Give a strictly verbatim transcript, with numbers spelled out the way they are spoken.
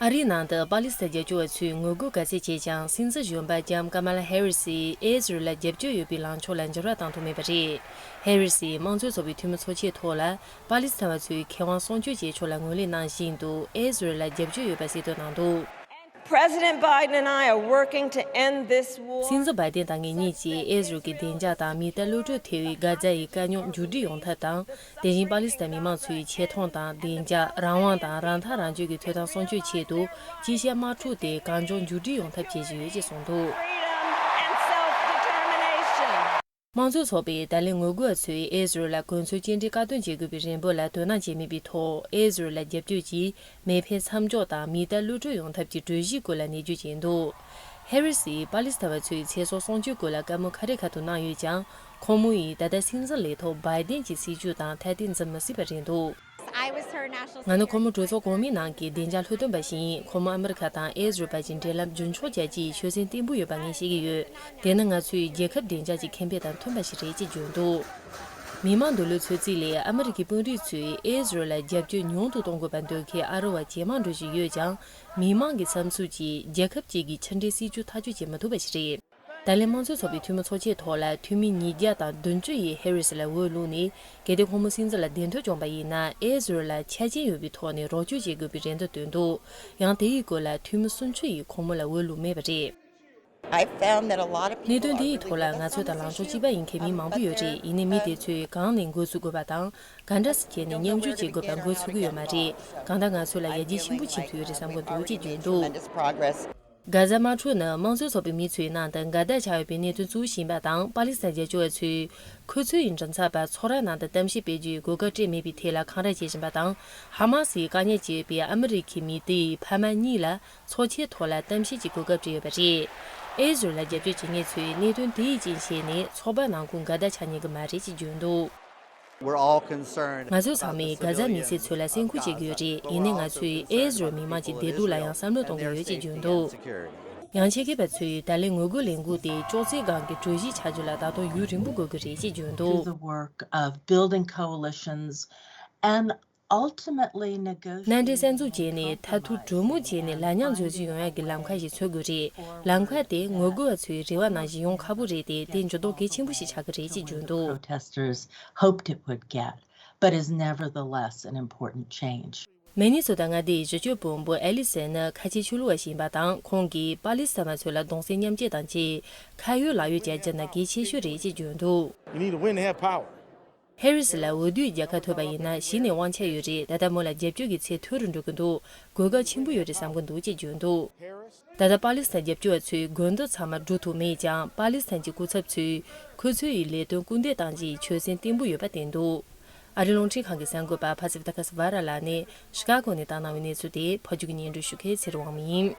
ཨ་རིའི་ནང་དུ་པ་ལི་སི་ཐན་རྒྱབ་སྐྱོར་བ་ཚོས་ངོ་རྒོལ་ག་ཚད་བྱས་ཀྱང་། སྲིད་འཛིན་གཞོན་པ་ལྕམ་ཀ་མ་ལ་ཧེ་རི་སིས་ཨེ་ཟི་རལ་ལ་རྒྱབ་སྐྱོར་ཡོད་པའི་ལངས་ཕྱོགས་ལ་འགྱུར་བ་བཏང་ཐུབ་མེད་པ་རེད། ཧེ་རི་སིས་དམངས་གཙོའི་ཚོགས་པའི་འཐུས་མི་ཚོགས་ཆེན་ཐོག་ལ། པ་ལི་སི་ཐན་བ་ཚོས་ཁེ་དབང་སྲུང་སྐྱོབ་བྱེད་ཕྱོགས་ལ་ངོས་ལེན་གནང་བཞིན་དུ། ཨེ་ཟི་རལ་ལ་རྒྱབ་སྐྱོར་ཡོད་པ་གསལ་སྟོན་གནང་འདུག President Biden and I are working to end this war. སྲིད་འཛིན་བའི་ཏིན་དང་ངེད་གཉིས་ཀྱིས་ཨེ་ཟི་རལ་གྱི་བདེ་འཇགས་དང་མི་ཐར་གློད་གྲོལ་ཐེ་བའི་གྷ་ཛ་ཡི་དཀའ་རྙོག་མཇུག་སྒྲིལ་ཡོང་ཐབས་དང་། དེ་བཞིན་པ་ལི་སི་ཐན་མི་མང་ཚོའི་ཆེ་མཐོང་དང་བདེ་འཇགས། རང་དབང་དང་རང་ཐག་རང་གཅོད་ཀྱི་ཐོབ་ཐང་སྲུང་སྐྱོབ་ཆེད་དུ། དཀྱིལ་ཤར་དམག་འཁྲུག་དེ་གང་མགྱོགས་མཇུག་སྒྲིལ་ཡོང་ཐབས་བྱེད་བཞིན་ཡོད་ཅེས་གསུངས་འདུག Freedom and self-determination. དམངས་གཙོའི་ཚོགས་པའི་ད་ལན་ངོ་རྒོལ་བ་ཚོས་ཨེ་ཟི་རལ་ལ་གོ་མཚོན་ཅི་འདྲའི་བཀག་སྡོམ་བྱེད་དགོས་པའི་རེ་འབོད་ལ་དོ་སྣང་བྱེད་མེད་པའི་ཐོག་ཨེ་ཟི་རལ་ལ་རྒྱབ་སྐྱོར་གྱིས་མེ་འཕེན་མཚམས་འཇོག་དང་མི་ཐར་གློད་གྲོལ་ཡོང་ཐབས་ཀྱི་གྲོས་གཞིའི་སྐོར་ལ་ནན་བརྗོད་བྱས་འདུག་ཧེ་རི་སིས་པ་ལི་སི་ཐན་བ་ཚོའི་ཚེ་སྲོག་སྲུང་སྐྱོབ་སྐོར་ལ་བཀའ་མོལ་ཁ་རི་ཁ་ཐུག་གནང་ཡོད་ཀྱང་། ཁོང་མོ་ཡིས་ད་ལྟ་སྲིད་འཛིན་ལས་ཐོག་བྷའི་ཏིན་གྱི་སྲིད་བྱུས་དང་ཐ་དད་འཛིན་མི་སྲིད་པ་རེད་འདུག I was her national ང་ནི་ཁོ་མོ་གྲོས་ཚོགས་གོང་མའི་ནང་གི་བདེ་འཇགས་ལྷུག་སྟོན་པ་ཞིག་ཡིན། ཁོ་མོ་ཨ་མི་རི་ཁ་དང་ཨེ་ཟི་རལ་བར་གྱི་འབྲེལ་ལམ་རྒྱུན་འཁྱོངས་བྱ་རྒྱུའི་ཆོད་སེམས་བརྟན་པོ་ཡོད་པ་ངས་ཤེས་ཀྱི་ཡོད། དེ་ནི་ང་ཚོའི་རྒྱལ་ཁབ་བདེ་འཇགས་ཀྱི་ཁེ་ཕན་དང་མཐུན་པ་ཞིག་རེད་ཅེས་བརྗོད་འདུག་མི་མང་འདོད་བློའི་ཚོད་རྩིས་ལས། ཨ་མི་རི་ཀའི་དཔོན་རིགས་ཚོས་ཨེ་ཟི་རལ་ལ་རྒྱབ་སྐྱོར་ཉུང་དུ་གཏོང་དགོས་པར་འདོད་མཁན་ཨ་རི་བ་ཇེ་མང་འགྲོ་བཞིན་ཡོད་ཀྱང་། མི་མང་གི་བསམ་ཚུལ་གྱིས་རྒྱལ་ཁབ་ཅིག་གི་ཕྱི་འབྲེལ་སྲིད་ཇུས་ཐག་གཅོད་བྱེད་མི་ཐུབ་པ་ཞིག་རེད། ད་ལན་དམངས་གཙོའི་ཚོགས་པའི་འཐུས་མི་ཚོགས་ཆེན་ཐོག་ལ་འཐུས་མི་ཉིས་བརྒྱ་དང་བདུན་ཅུ་ཡིས་ཧེ་རི་སི་ལ་འོས་བླུགས་ནས། གལ་ཏེ་ཁོང་མོ་སྲིད་འཛིན་ལ་གདན་ཐོབ་བྱུང་བ་ཡིན་ན། ཨེ་ཟི་རལ་ལ་ཆ་རྐྱེན་ཡོད་པའི་ཐོག་ནས་རོགས་སྐྱོར་བྱེད་དགོས་པའི་རེ་འདུན་བཏོན་འདུག་ཡང་དེ་ཡི་སྐོར་ལ་འཐུས་མི་སུམ་ཅུ་ཡིས་ཁོང་མོ་ལ་འོས་བླུགས་མེད་པ་རེད། I found that a lot of people གནད་དོན་དེ་ཡི་ཐོག་ལ་ང་ཚོ་དང་ལངས་ཕྱོགས་གཅིག་པ་ཡིན་མཁན་མི་མང་པོ་ཡོད་རེད། ཡིན་ནའི་མི་དེ་ཚོས་གང་ནས་འགོ་ཚུགས་དགོས་པ་དང་། ག་འདྲ་སེ་བྱས་ནས་མཉམ་ཞུགས་བྱེད་དགོས་པ་འགོ་ཚུགས་ཀྱི་ཡོད་མ་རེད། གང་ལྟར་ང་ཚོ་ལ་ཡར་རྒྱས་ཆེན་པོ་ཕྱིན་ཐུབ་ཡོད་རེད་བསམ་གྱི་འདུག་ཅེས་བརྗོད་འདུག་གྷ་ཛ་དམག་འཁྲུག་ནི་དམངས་གཙོའི་ཚོགས་པའི་མི་ཚོའི་ནང་དུ་འགལ་ཟླ་ཆགས་ཡོད་པའི་གནད་དོན་གཙོ་བོ་ཞིག་ཡིན་པ་དང་། པ་ལི་སི་ཐན་རྒྱབ་སྐྱོར་བ་ཚོས་ཁོ་ཚོའི་མགྲིན་ཚབ་པ་ཚོགས་ར་ནང་དུ་གཏམ་བཤད་སྤེལ་རྒྱུའི་གོ་སྐབས་སྤྲད་མེད་པའི་ཐད་ལ་འཁང་ར་བྱེད་བཞིན་པ་དང་། ཧ་མ་སིས་བཀག་ཉར་བྱས་པའི་ཨ་མི་རི་ཁའི་མི་དེའི་ཕ་མ་གཉིས་ལ་ཚོགས་ཆེན་ཐོག་ལ་གཏམ་བཤད་ཀྱི་གོ་སྐབས་སྤྲད་ཡོད་པ་རེད། ཨེ་ཟི་རལ་ལ་རྒྱབ་སྐྱོར་བྱེད་མཁན་ཚོས་གནད་དོན་དེ་ཡི་རྐྱེན་བྱས་ནས་ཚོགས་པ་ནང་ཁུལ་འགལ་ཟླ་ཆགས་ཉེན་གྱི་མ་རེད་ཅེས་བརྗོད་འདུག We're all concerned ང་ཚོ་ཚང་མས་གྷ་ཛ་མི་སེར་ཚོ་ལ་སེམས་ཁུར་བྱེད་ཀྱི་ཡོད་རེད། ཡིན་ནའི་ང་ཚོས་ཨེ་ཟི་རལ་མི་མང་གི་བདེ་སྡུག་ལ་ཡང་བསམ་བློ་གཏོང་གི་ཡོད་ཅེས་བརྗོད་འདུག་ཡང་ཆེད་མཁས་པ་ཚོས་ད་ལན་ངོ་རྒོལ་ལས་འགུལ་དེ་ཅོག་ཙེའི་སྒང་གི་གྲོས་གཞི་ཆགས་རྒྱུ་ལ་ད་དུང་ཡུན་རིང་པོ་འགོར་གྱི་རེད་ཅེས་བརྗོད་འདུག the work of building coalitions and ultimately negotiating མནའ་འབྲེལ་གསར་འཛུགས་བྱས་ནས་མཐར་ཐུག་གྲོས་མོལ་བྱས་ནས་ལག་ཉར་མཛོད་རྩིས་ཡོང་ཡག་གི་ལམ་ཁ་ཞིག་འཚོལ་དགོས་རེད། ལམ་ཁ་དེ་ངོ་རྒོལ་བ་ཚོའི་རེ་བ་ནང་བཞིན་ཡོང་ཁག་པོ་རེད་དེ། དེ་འགྱུར་ལྡོག་གལ་ཆེན་པོ་ཞིག་ཆགས་ཀྱི་རེད་ཅེས་བརྗོད་འདུག protesters hoped it would get, but is nevertheless an important change. མི་ནི་སོ་ཏ་མངའ་སྡེའི་ཞི་གཅོད་དཔོན་པོ་ཨེ་ལི་སན་ནི་ཁ་ཆེའི་ཆོས་ལུགས་པ་ཞིག་ཡིན་པ་དང་། ཁོང་གིས་པ་ལི་སི་ཐན་པ་ཚོ་ལ་གདུང་སེམས་མཉམ་སྐྱེད་དང་བཅས་ཁ་ཡོད་ལག་ཡོད་བྱ་རྒྱུ་ནི་གལ་ཆེ་ཤོས་རེད་ཅེས་བརྗོད་འདུག You need to win to have power. ཧེ་རི་སི་ལ་འོས་བསྡུའི་རྒྱལ་ཁ་ཐོབ་པ་ཡིན་ན་གཞི་ནས་དབང་ཆ་ཡོད་རེད། ད་ལྟ་མོ་ལ་རྒྱབ་སྐྱོར་གྱི་ཚད་མཐོ་རུ་འགྲོ་གི་འདུག་གོ་སྐབས་ཆེན་པོ་ཡོད་རེད་བསམ་གྱི་འདུག་ཅེས་བརྗོད་འདུག་ད་ལྟ་པ་ལི་སི་ཐན་རྒྱབ་སྐྱོར་བ་ཚོས་དགོས་འདུན་ཚང་མ་འགྲུབ་ཐུབ་མེད་ཀྱང་། པ་ལི་སི་ཐན་གྱི་སྐུ་ཚབ་ཚོས་ཁོ་ཚོ་ཡི་ལས་དོན་སྐུལ་འདེད་གཏང་རྒྱུའི་ཆོད་སེམས་བརྟན་པོ་ཡོད་པ་བསྟན་འདུག་ཨ་རིའི་རླུང་འཕྲིན་ཁང་གི་གསར་འགོད་པ་ཕ་སི་ཕི་ཏ་ཁ་སི་ཝ་ར་ལགས་ནས་ཤི་ཀ་གོ་ནས་བཏང་གནང་བའི་གནས་ཚུལ་དེ་ཕབ་སྒྱུར་གྱིས་སྙན་སྒྲོན་ཞུ་མཁན་ཚེ་རིང་དབང་མོ་ཡིན།